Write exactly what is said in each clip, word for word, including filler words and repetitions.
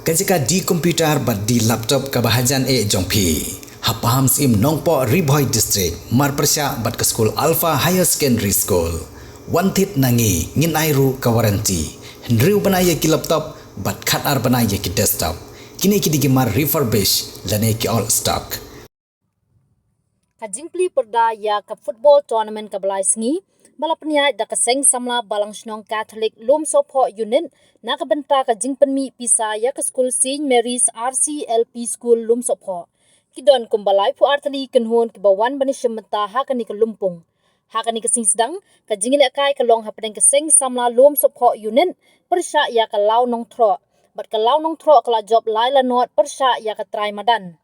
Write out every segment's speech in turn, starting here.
Ka jaka di computer bad di laptop kaba hajan eh jong phi, ha Pahamsyiem Nongpoh, Ri Bhoi District, mar pyrshah bad ka skul Alpha Higher Secondary School. Wan thied na ngi, ngin ai ruh ka warranty. Hynriew bnai ïa ki laptop bad khatar bnai ïa ki desktop. Kine ki dei ki mar refurbish lane ki old stock. Ka jingplie pyrda ïa ka football tournament kaba lai sngi ba la pynïaid da ka Seng Samla Balang Shnong Katholik Lumsohphoh Unit na ka bynta ka jingpynmih pisa ïa ka skul Saint Mary's R C L P School Lumsohphoh. Ki don kumba laiphew ar tylli ki kynhun kiba wan ban ïashim bynta ha kane ka lympung. Ha kane ka sngi sdang, ka jingïalehkai ka long hapdeng ka Seng Samla Lumsohphoh Unit pyrshah ïa ka Law Nongtroh, bad ka Law Nongtroh ka la jop lai la nod pyrshah ïa ka trai madan.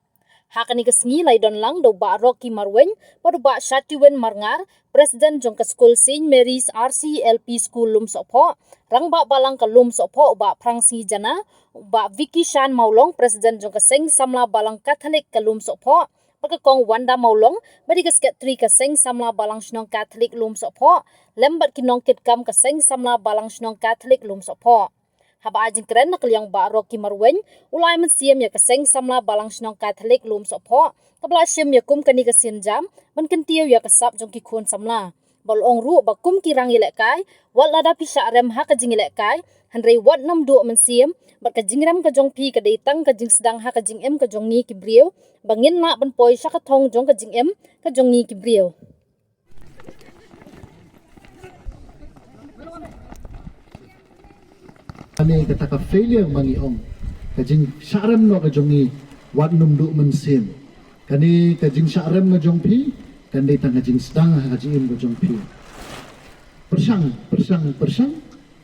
Ha kane ka sngi la ïadon lang da u Bah Rocky Marwein bad u Bah Shatiwin Marngar, President jong ka skul Saint Mary's R C L P School Lumsohphoh, Rangbah Balang ka Lumsohphoh u Bah Phrangsngi Jana, u Bah Vicky Shan Mawlong, President jong ka Seng Samla Balang Katholik ka Lumsohphoh, bad ka Kong Wanda Mawlong ba dei ka Secretary ka Seng Samla Balang Shnong Katholik Lumsohphoh, lem bad ki nongkitkam ka Seng Samla Balang Shnong Katholik Lumsohphoh. Haba ai jingkren na ka liang u Bah Rocky Marwein u la ai mynsiem ïa ka Seng Samla Balang Shnong Katholik Lumsohphoh kaba la shim ïa kum kane ka sienjam ban kyntiew ïa ka sap jong ki khun samla. Ba u la ong ruh ba kum ki rangïalehkai, wat lada phi shah rem ha ka jingïalehkai, hynrei wat nym duh mynsiem, bad ka jingrem ka jong phi ka dei tang ka jingsdang ha ka jingim ka jong ngi ki briew, ba ngin lah ban poi sha ka thong jong ka jingim ka jong ngi ki briew. Kane kata ka failure ma ngi ong, ka jingshah rem noh ka jong ngi, wat nym duh mynsiem. Kane ka jingshah rem ka jong phi kan dei tang ka jingsdang ha ka jingim ka jong phi. Pyrshang, pyrshang, pyrshang,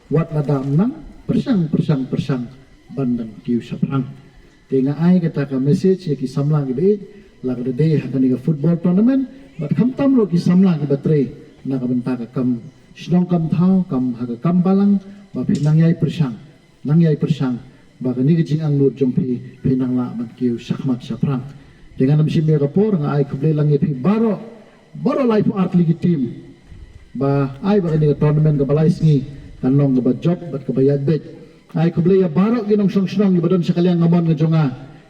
wat lada ym nang, pyrshang, pyrshang, pyrshang ban dang kiew shaphrang. Te nga ai kata ka message ïa ki samla kiba ïeit, la ka dei ha kane ka football tournament, bad khamtam ruh ki samla kiba trei na ka bynta ka kam shnong kam thaw, kam ha ka kam balang, ba phin nang ïai pyrshang, nang ïai pyrshang ba kane ka jingangnud jong phi, phin nang lah ban kiew shakhmat shaphrang. Te ngan ym shim ïa ka por, nga ai khublei lang ïa phi baroh, baroh laiphew ar tylli ki team ba ai ba kane ka tournament kaba lai sngi kan long kaba jop bad kaba ïaid beit. Ai khublei ïa baroh ki nongshong shnong kiba don sha ka liang ka mon ka jong nga,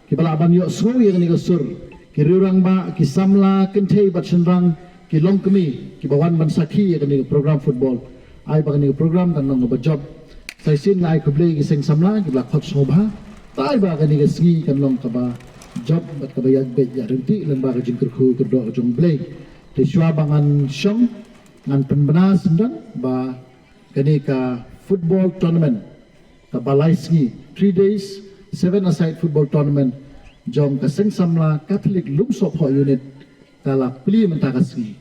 kiba lah ban ïohsngew ïa kane ka sur, ki riew rangbah, ki samla kynthei bad shynrang, ki longkmie kiba wan ban sakhi ïa kane ka program football. Ai ba kane ka program kan long kaba jop. Sa shisien nga ai khublei ïa ki seng samla kiba la khot sngewbha. Te ai ba kane ka sngi kan long kaba jop bad kaba ïaid beit, ïaid ryntih lyngba ka jingkyrkhu kyrdoh ka jong U Blei. Te shuwa ba ngan shong, ngan pynbna syndon ba kane ka football tournament kaba lai sngi, three days, seven-a-side football tournament jong ka Seng Samla Katholik Lumsohphoh Unit, ka la plie mynta ka sngi.